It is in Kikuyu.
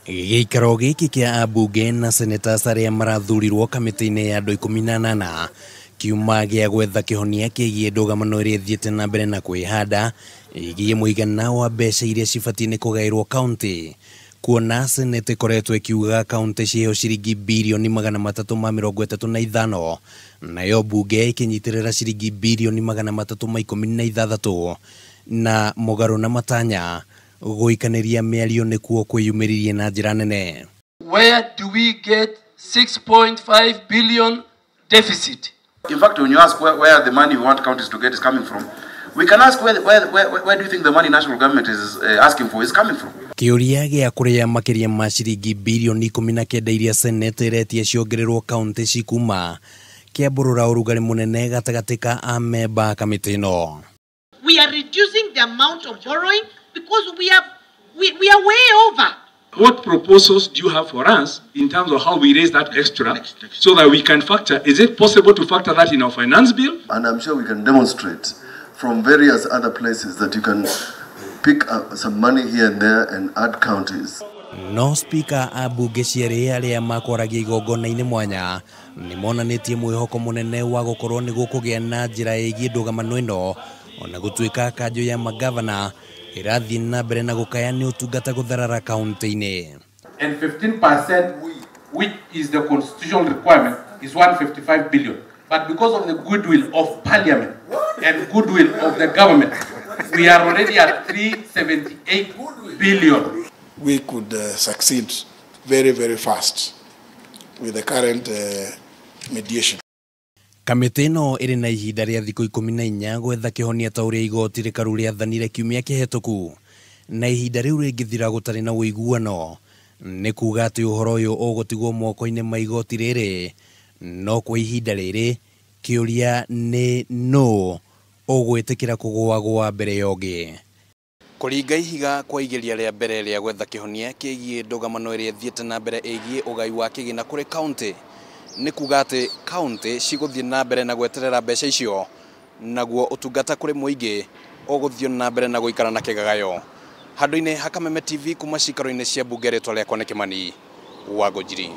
Gĩikaro gĩkĩ kĩa ambunge na senators arĩa marathurirwo kamĩtĩ-inĩ ya andũ 18 kiuma gĩa gwetha kĩhonia kĩgiĩ ndũgamano ĩrĩa ĩthiĩte na mbere na kwĩhanda ĩgiĩ mũigana wa mbeca iria cibatiĩ nĩ kũgaĩrwo kaunti. Kuona Senate ĩkoretwo ĩkiuga kaunti ciheo ciringi birioni 335, nayo mbunge ĩkĩnyitĩrĩra ciringi birioni 316, na mũgarũ na matanya gũikanĩria mĩario nĩkuo kwĩyumĩririe na njĩra nene. Where do we get 6.5 billion deficit? In fact, when you ask where the money we want counties to get is coming from, we can ask where do you think the money national government is asking for is coming from? Kĩũria gĩa kũrĩa makĩria ma ciringi birioni 19 iria Senate ĩretia ciongererwo kaunti cikuma kĩambũrũra ũrugarĩ mũnene gatagatĩ ka amemba a kamĩtĩ ĩno. We are reducing the amount of borrowing because we are way over. What proposals do you have for us in terms of how we raise that extra so that we can factor? Is it possible to factor that in our finance bill? And I'm sure we can demonstrate from various other places that you can pick up some money here and there and add counties. No speaker a bunge cierĩ arĩa makwaragia igongona-inĩ mwanya nĩ monanĩtie mwĩhoko mũnene wa gũkorwo nĩ gũkũgĩa na njĩra ĩgiĩ ndũgamano ĩno, ona gũtuĩka kanjũ ya magavana ĩrathiĩ na mbere na gũkaya nĩ ũtungata gũtharara kaunti-inĩ. And 15%, which is the constitutional requirement, is 155 billion. But because of the goodwill of parliament and goodwill of the government, we are already at 378 billion. We could succeed very, very fast with the current mediation. Kamĩtĩ ĩno ĩrĩ na ihinda rĩa thikũ 14 gwetha kĩhonia ta ũrĩa igoti rĩkaru rĩathanire kiumia kĩhetũku, na ihinda rĩu rĩngĩthira gũtarĩ na ũiguano nĩ kuga atĩ ũhoro ũyũ ũgũtigwo moko-inĩ ma igoti rĩrĩ. No kwa ihinda rĩrĩ kĩũria nĩ nũ ũgwĩtĩkĩra kũgũagũa mbere ya ũngĩ. Kũringa ihiga kwa igeria rĩa mbere rĩa gwetha kĩhonia kĩgiĩ ndũgamano ĩrĩa ĩthiĩte na mbere ĩgiĩ ũgai wa kĩgĩna kũrĩ kaunti nĩ kuga atĩ kaunti cigũthiĩ na mbere na gweterera mbeca icio, naguo ũtungata kũrĩ mũingĩ ũgũthiĩ na mbere na gũikara na kĩgagayo. Handũ-inĩ ha Kameme TV kuma cikaro-inĩ cia mbunge, rĩtwa rĩakwa nĩ Kĩmani wa Ngũnjiri.